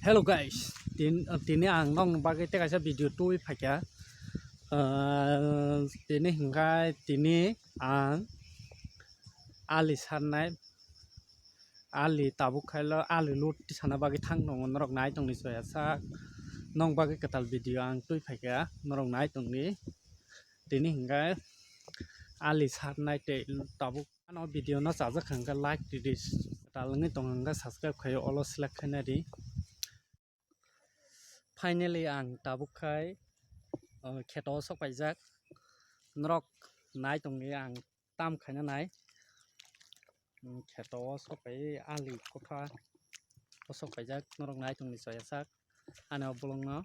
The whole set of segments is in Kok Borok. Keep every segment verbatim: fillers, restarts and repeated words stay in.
Hello guys, tin, tini ang nokni bagwi tei kaisa video tubui phaikha. Ah, tini hwnkhe tini ang ali sarnai, ali tabuk khailo ali lut tisana bagwi thang tongo, norok nai tongni soya sak. Nok bagwi kwtal video ang tubui phaikha, norok nai tongni. Tini hwnkhe ali sarnai tei tabuk. Ano video no chajak kha hwnkhe like ridi, kwtal wngwi tong hwnkhe subscribe khai olo select khaina di. Finally ang tabuk khai, uh, kheto o sok paijak, norok nai tongdi ang tam khaina nai. Hmm, kheto o sok pai ali kotha o sok paijak, norok nai tongdi soya sak ani o bolong no.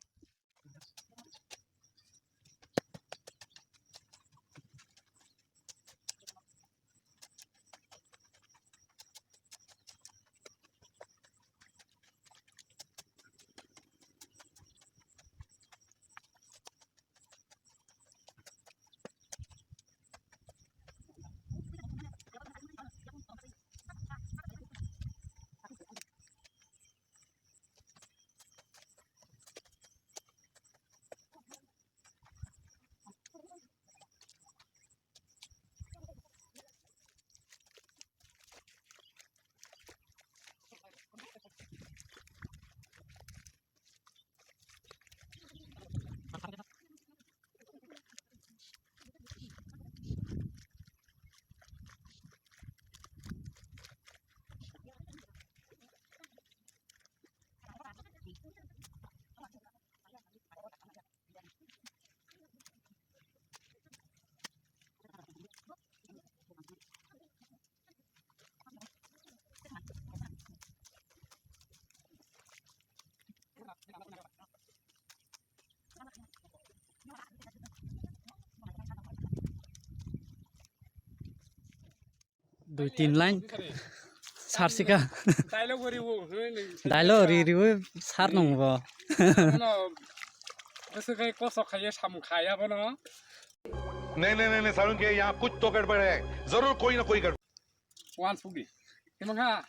Dui tin line sar sika. Dialogue ri wo, hwnwi nwi. Dialogue ri ri wo sar nung bo. Ano, bwswk khai kosok khaiya samung khaiya bono. नहीं नहीं नहीं नहीं, सारुण के यहाँ कुछ तो गड़बड़ है, जरूर कोई ना कोई गड़बड़। Wan sugi. Himang ha.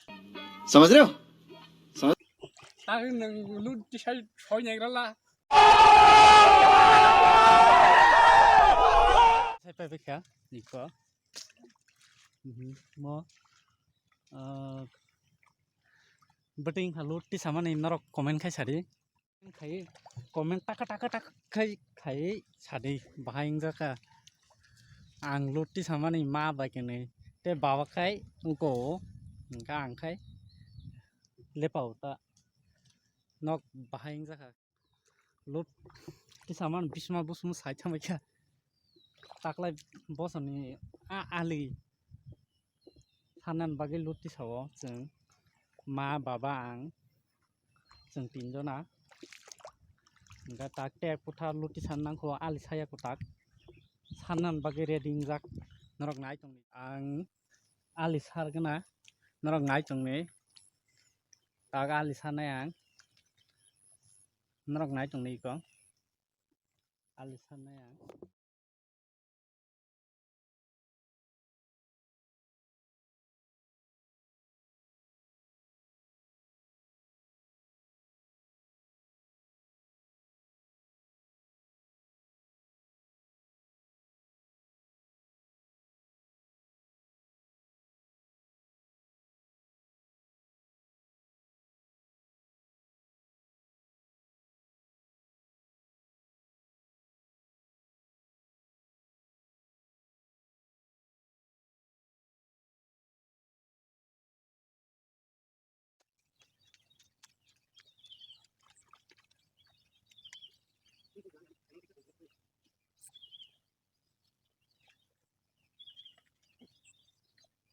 समझ रहे हो? समझ Ta nang lut tisai soi nang rala. Sai pai pai kha, niko. Mhm, mo, ah, beting ha lut tisamani norok comment khai sadi. Khai comment taka taka taka khai khai sadi bahai wngjakha. Ang lut tisamani ma bai kwnwi tei baba khai wngko hwnkha ang khai lepao ta nok bahai wngjakha. Lut tisaman bisma busmu sai tangbaikha. Taklai bosoni a ali sanan bagwi lut tisao chwng ma baba ang chwng tinjona. Hwnkhe tak tek puthar lut tisan nangkho ali saya kwtak sanan bagwi ready wngjak norok nai tongni. Ang ali sargwna norok nai tongni. Tak ali sanai ang. Norok nai tongni iko. Ali sanai ang.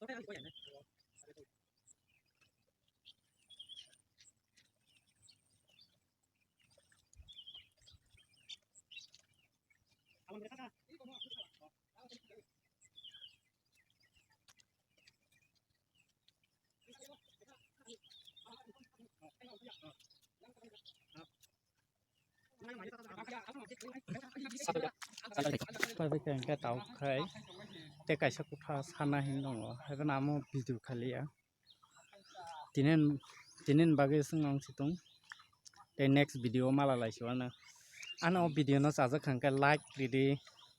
Pai bai khe hwnkhe tabuk khai tei kaisa kotha sana hinwi tongo, haikhe no amo video khaliya. Tinin, tinin bagwi swngna wng si tung. tei next video o mala lai si wano. Ano o video no chajak kha hwnkhe like ridi,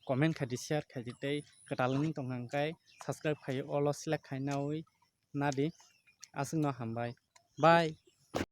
comment khaidi, share khaidi tei kwtal wngwi tong kha hwnkhe subscribe khai all o select khai nawi nadi. Aswkno hambai. Bye.